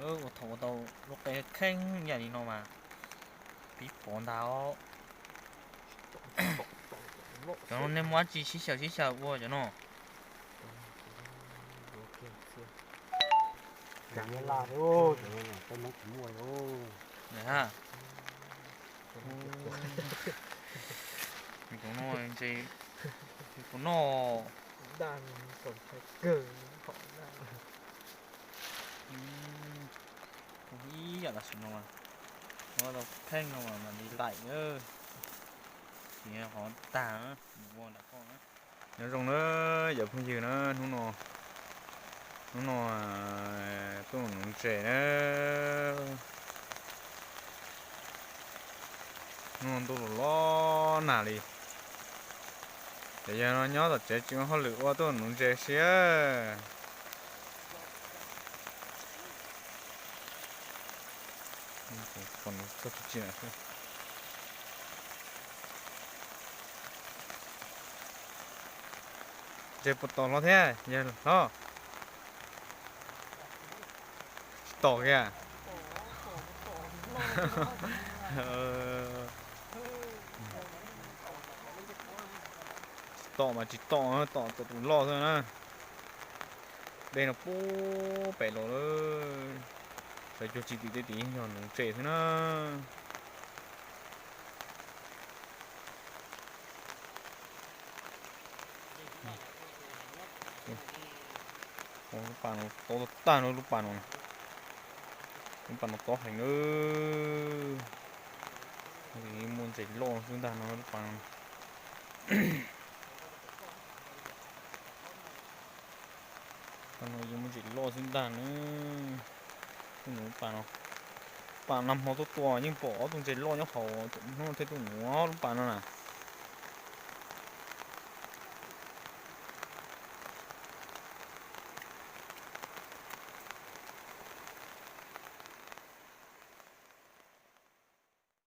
Ua thaum ua tau lub qe kheej yam li no mas pib pov ntag os. Cov no nej muab dab tsi sib xyaw sib xyaw ua cov no? Cov no ntse, puas noj? Ib yam tam sim no, no tau kheej no mas mam li laim na, tsis qhov tag ua nram koj na. Nyob zoo na cov phooj ywg na, hnub no, hnub no tuaj nuv ntses na. Hnub no ntuj los los nag li. Cov yawg no nyob tom tsev tsis ua hauj lwm ua tuaj nuv ntses siab. Ntses puas tom hlob thiab yawg hlob? Tsis tom kiag. Tsis tom mas tsis tom, tom tom tus loj xwb na. Dej no puag pem los lawm. Sawv cuag tsis tim tej tim yog nuv ntses xwb na. Lub pas no tob tag na, lub pas no, lub pas no tob heev na. Muaj ntses loj xwb ntag no lub pas no. Pas no yeej muaj ntses loj xwb ntag na. Tuaj nuv pas no, pas nag hmo tuaj tua yeej pom ob tug ntses loj nyob hauv, hnub no thiaj tuaj nuv lub pas no na.